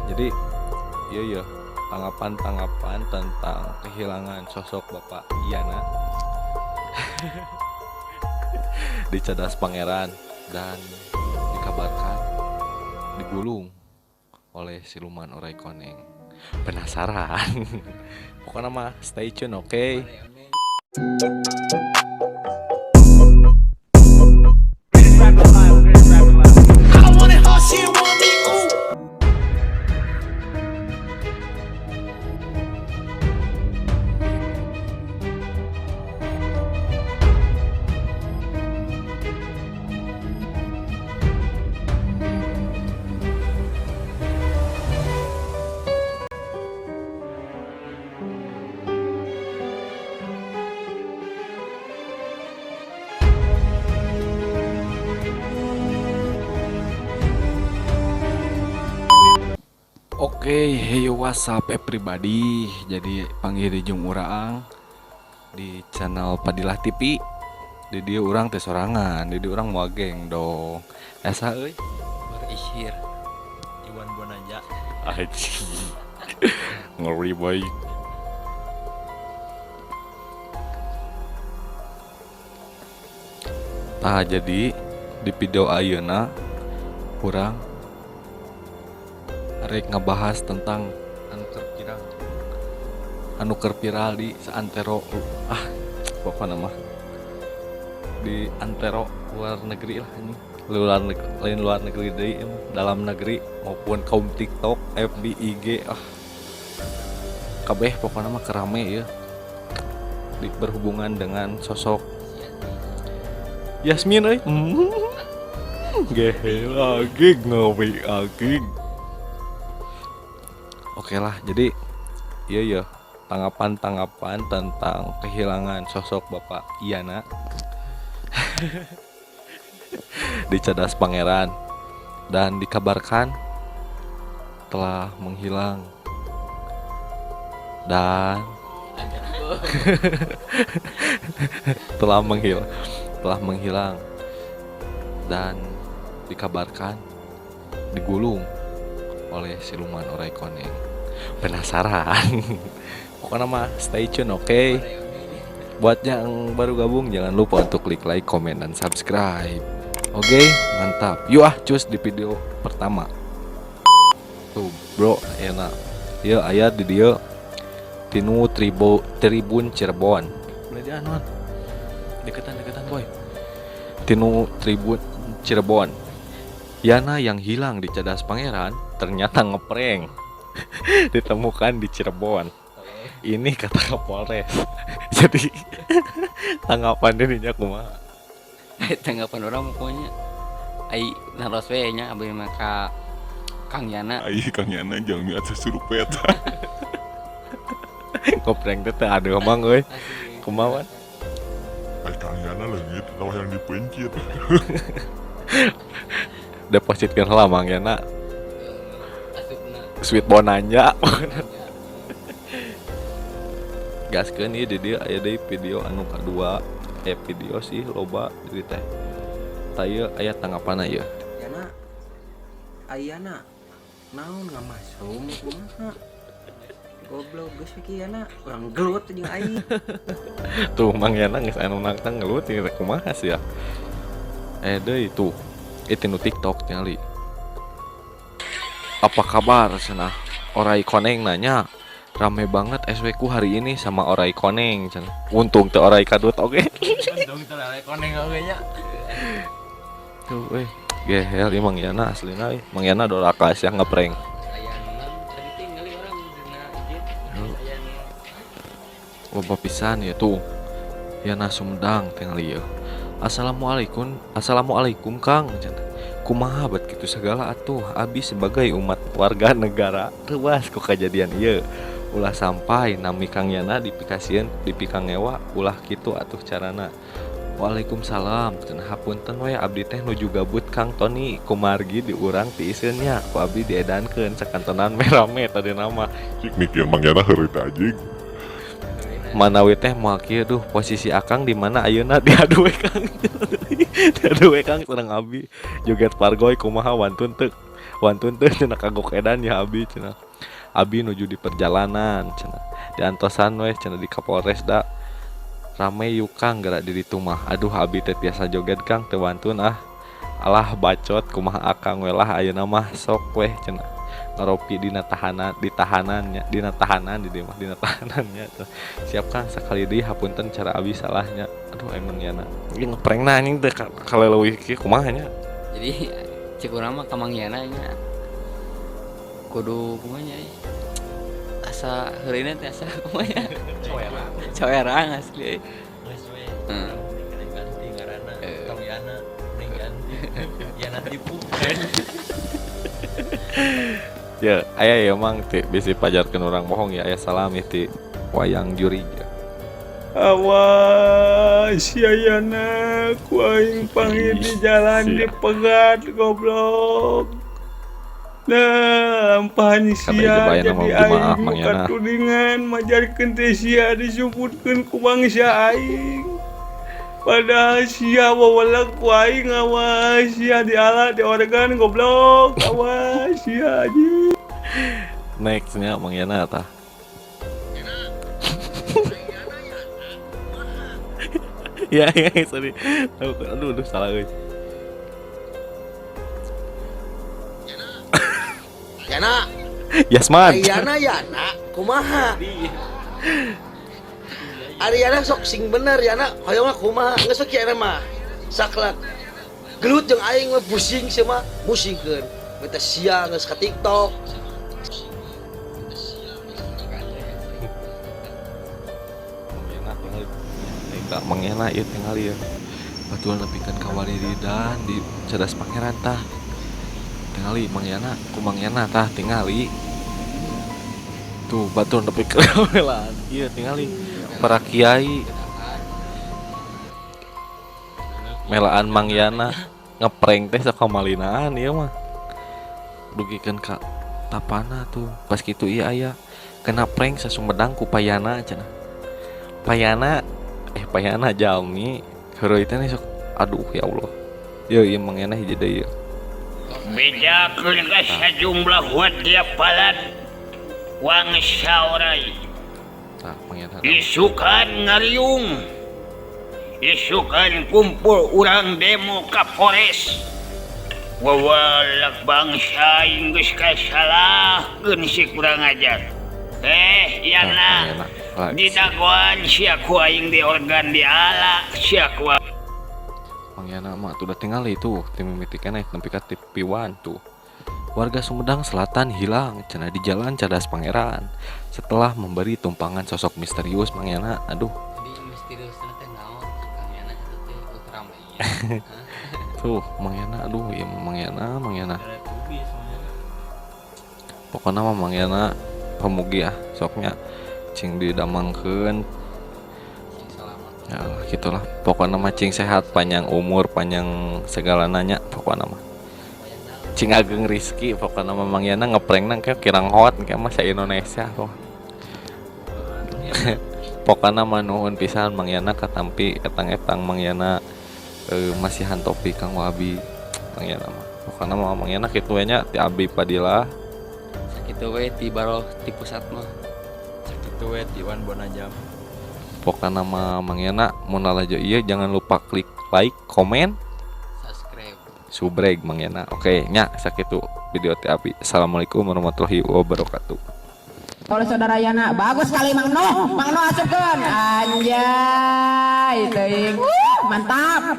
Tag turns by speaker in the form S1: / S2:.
S1: Jadi iya ya, tanggapan-tanggapan tentang kehilangan sosok Bapak Yana di Cadas Pangeran dan dikabarkan digulung oleh siluman orai koneng. Penasaran? Pokoknya mah stay tune, oke? Okay? Oke, hey, what's up everybody. Jadi panggil di jeung urang di channel Padilah TV. Di dia urang teh sorangan, di dia urang moal geng dong. Esa euy.
S2: Berishir Iwan Bonanja.
S1: Aji. Ngeri boy. Tah, jadi di video ayeuna urang rek ngebahas tentang anu keur viral di seantero, pokoknya mah di antero luar negeri lah, ini luar negeri, lain luar negeri deui, emang dalam negeri maupun kaum TikTok, FB, IG, kabeh pokoknya mah kerame ya di berhubungan dengan sosok Yasmin euy. Gehe lagi ngopi lagi. Oke lah, jadi iya ya, tanggapan-tanggapan tentang kehilangan sosok Bapak Yana di Cadas Pangeran dan dikabarkan telah menghilang dan telah menghilang dan dikabarkan digulung oleh siluman orai koneng. Penasaran? Pokoknya mah stay tune, oke? Okay? Buat yang baru gabung, jangan lupa untuk klik like, komen, dan subscribe. Oke, okay? Mantap. Yuk ah, cus di video pertama. Tuh, bro, enak. Iya, aya di dia tinu Tribun Cirebon. Boleh di anuan. Deketan, deketan, boy. Tinu Tribun Cirebon. Yana yang hilang di Cadas Pangeran ternyata ngeprank. Ditemukan di Cirebon. Ini kata Kapolres. Jadi tanggapan dirinya kumaha?
S2: Tanggapan urang pokoknya ai naros we nya abdi mah ka Kang Yana.
S3: Ai Kang Yana jalmi asa surupet.
S1: Ngeprank teh aduh mang euy. Kumaha?
S3: Ai Kang Yana leungit tah yang dipencit.
S1: Depositkeun heula Mang Yana.
S2: Asupna.
S1: Sweet bonanza. Gaskeun ieu di dieu aya deui video anu kadua. Video sih loba di teh. Tah, ieu aya tanggapanna ieu.
S4: Yana, Ayana, naon ngamasum kumaha? Goblok geus ki Yana, urang gelut jeung aing.
S1: Tuh Mang Yana geus anu nangtang ngelut ieu kumaha sih ya. Deui tuh. Itu nu TikTok tingali. Apa kabar cenah? Orai koneng nanya. Rame banget SW ku hari ini sama orai koneng cenah. Untung teu orai kadut oge.
S2: Untung teu orai koneng oge nya.
S1: Tuh euy. Gehel ieu Mang Yana aslina euy. Mang Yana doraka sia ngeprank.
S2: Aya tadi tinggali urang dina IG. Aya
S1: Loba pisan ya tuh. Yana Sumedang tingali ieu. Assalamualaikum, assalamualaikum Kang cenah. Kumaha bet kitu segala atuh, abi sebagai umat warga negara reuas ku kajadian ieu. Ulah sampai nami Kang Yana dipikasieun dipikangewa, ulah kitu atuh carana. Waalaikumsalam cenah, hapunten we abdi teh nuju gabut Kang Toni, kumargi di urang tiiseun nya ku abdi diedankeun sakantenan merame tadi nama.
S3: Cik mikir Mang Yana heureuy teh anjing.
S1: Manawi teh moal kieu, duh, posisi akang di mana ayeuna, diadu we Kang, diadu we Kang sareng abi joget pargoy kumaha wantun teu. Wantun teu cenah kagok edan ya abi cenah. Abi nuju di perjalanan cenah. Diantosan weh cenah di Kapolres da. Rame yuk Kang gerak di ditu mah. Aduh abi teh tiasa joget Kang teu wantun ah. Alah bacot kumaha akang we lah ayeuna mah sok weh cenah. Ngaropi dina tahanan, di tahanannya, dina tahanan di dieu mah, dina tahanannya. Siap Kang sakali deui hapunten cara abi salahnya. Aduh emang yana. Ieu ngeprankna anjing teh kaleleuwih kieu kumaha nya.
S2: Jadi cek urang mah ka Mang Yana nya. Kudu kumaha nya euy. Asa heureuna teh asa kumaha nya. Coerang asli euy.
S5: Geus we.
S2: Heeh.
S5: Mending ganti ngaranna.
S2: Eh.
S5: Tong Yana, mending ganti. Yana tipu.
S1: Ya, aya ya mang ti bisi pajarkeun urang bohong ya aya salam ya ti wayang juri.
S6: Awas sia Yana, ku aing panggil di jalan
S1: Sia.
S6: dipegat goblok. Nah, lampahan
S1: Kata
S6: sia
S1: coba
S6: jadi
S1: nama
S6: aing
S1: jemaah
S6: nu
S1: Mang Yana.
S6: katudingan majarkeun teh sia disebutkeun ku bangsa aing. Padahal sia wawalak ku aing awas sia diala di organ goblok awas sia anjing.
S1: Nextnya Mang Yana tah. Ya, ya, sorry. Aduh, aduh, salah euy.
S7: Yana,
S1: Yasman.
S7: Yana Yana, kumaha? Ari Yana sok sing bener Yana, hoyong mah kumaha? Geus we kieu mah. Saklek. Gelut jeung aing mah pusing sia mah, musingkeun. Minta sia geus ka TikTok.
S1: Mang Yana ieu tingali ya. Batur nepikeun ka Waliridan di Cadas Pangeran tah. Tingali Mang Yana, ku Mang Yana tah tingali. Tuh batur nepikeun ka welaan. Ieu tingali para kiai melaan Mang Yana ngeprank teh sok kamalinaan ieu mah. Dugikeun ka tapana tuh. Pas kitu ieu aya kena prank sa Sumedang ku Payana cenah. Payana Payana jalmi heureuy teh sok aduh ya Allah. Ye ieu Mang Yana hiji deui ieu.
S8: Bedakeun ka sajumlah wadya palat wangsa orai.
S1: Tah Mang Yana.
S8: Isukan ngariung. Isukan kumpul urang demo ka Polres. Wawalak bangsa geus kasalahkeun si kurang ajar. Yana didagoan sia ku aing di organ di ala sia ku.
S1: Mang Yana mah tuh udah tinggal itu tim mimiti keneh nepi ka TV1 tuh. Warga Sumedang Selatan hilang cenah di jalan Cadas Pangeran setelah memberi tumpangan sosok misterius Mang Yana. Aduh.
S2: Jadi misterius teh naon Kang Yana eta teh Ultraman.
S1: Tuh Mang Yana aduh ieu mah Mang Yana, Mang Yana. Pokona mah Mang Yana pamugi ah soknya cing didamangkeun. Ya gitulah pokoknya mah cing sehat panjang umur panjang segala nanya pokoknya mah cing ageng rizki pokoknya mah Mang Yana ngeprank nang kayak kirang hot kayak masa Indonesia kok. Pokoknya mah nuhun pisan Mang Yana katampi etang-etang Mang Yana masihan topik kanggo abi Mang Yana mah pokoknya mah Mang Yana kitu we nya ti abi Padilla
S2: Sakitu we ti baroh ti pusat mah
S5: Sakitu we ti Wan Bonajam.
S1: Pokoknya mah Mang Yana mun lalajo ieu jangan lupa klik like, komen,
S2: subscribe.
S1: Subrek Mang Yana. Oke nya sakitu video ti abi. Assalamualaikum warahmatullahi wabarakatuh.
S9: Oleh saudara Yana, bagus sekali Mang Noh. Mang Noh asupkeun. Anjay, teuing. Mantap.